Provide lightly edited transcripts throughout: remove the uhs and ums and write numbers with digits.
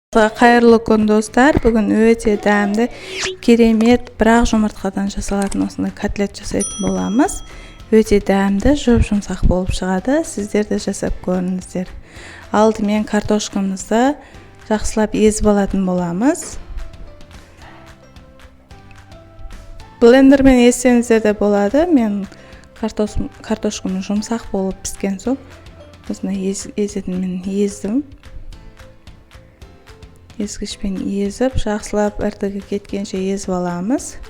Қайырлы күн, достар! Бүгін өте дәмді, керемет, бірақ жұмыртқадан жасалатын осындай котлет жасайтын боламыз. Өте дәмді, жұп-жұмсақ болып шығады. Сіздер де жасап көріңіздер. Алдымен картошкамызды жақсылап езіп алатын боламыз. Блендермен езсеңіздер де болады. Мен картошкам жұмсақ болып піскен соң, осындай езетінмен ездім. Езгішпен езіп, жақсылап іртігі кеткенше езіп аламыз.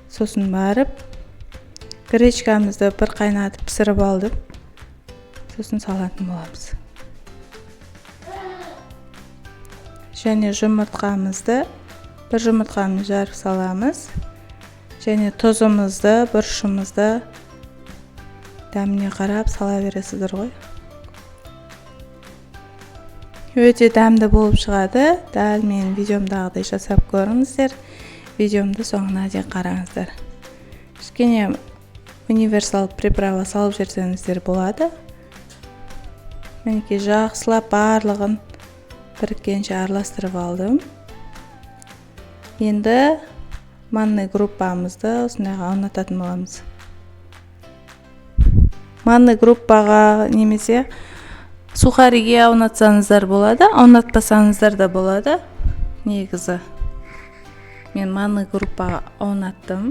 Сосын барып гречкамызды бір қайнатып пісіріп алдым, сосын салатын боламыз. Және жұмыртқамызды, бір жұмыртқаны жарып саламыз. Және тұзымызды, бұрышымызды дәміне қарап сала бересіздер ғой. Өте дәмді болып шығады. Дәл менің видеомдағыдай жасап көріңіздер. Видеомды соңына дейін қараңыздар. Кішкене универсал приправа салып жіберсеңіздер болады. Мінекей, жақсылап барлығын біріккенше араластырып алдым. Енді манный крупамызды осындайға аунататын боламыз. Манный крупаға немесе сухариге аунатсаңыздар болады, аунатпасаңыздар да болады. Негізі мен манный крупаға аунаттым.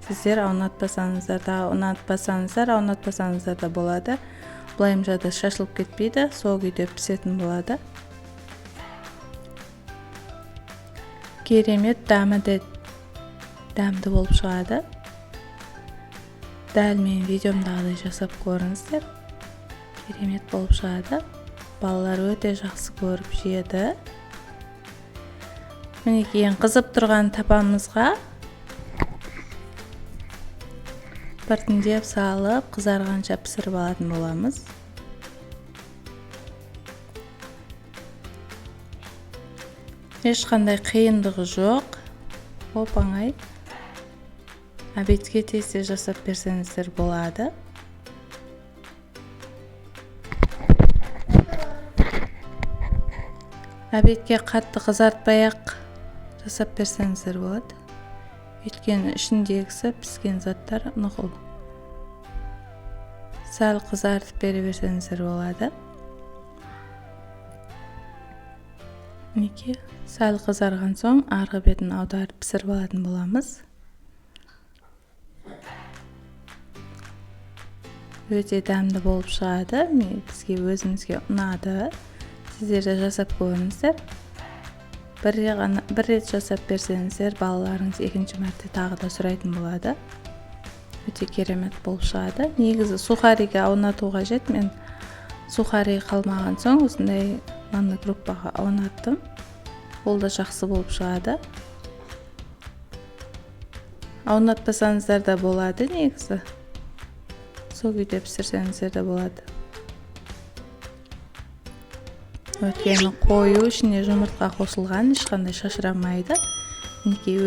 Сіздер аунатпасаңыздар да, ұнатпасаңыздар, аунатпасаңыздар да болады. Былайымша да шашылып кетпейді, сол күйде пісетін болады. Керемет, дәмі де дәмді болып шығады. Дәл менің видеомдағыдай жасап көріңіздер, керемет болып шығады. Балалар өте жақсы көріп жеді. Мінекей, қызып тұрған табамызға біртіндеп салып, қызарғанша пісіріп алатын боламыз. Ешқандай қиындығы жоқ, оп-оңай. Обедке тез-тез жасап берсеңіздер болады. Обедке қатты қызартпай ақ жасап берсеңіздер болады, өйткені ішіндегісі піскен заттар нұқыл. Сәл қызартып бере берсеңіздер болады. Мінекей, сәл қызарған соң арғы бетін аударып пісіріп алатын боламыз. Өте дәмді болып шығады. Бізге, өзімізге ұнады. Сіздер де жасап көріңіздер. Бір рет жасап берсеңіздер, балаларыңыз екінші мәрте тағы да сұрайтын болады. Өте керемет болып шығады. Негізі сухариге аунату қажет. Мен сухари қалмаған соң осындай манный крупаға аунаттым. Ол да жақсы болып шығады. Аунатпасаңыздар да болады негізі. Сол күйде пісірсеңіздер де болады. Өйткені қою, ішіне жұмыртқа қосылған, ешқандай шашырамайды. Мінекей.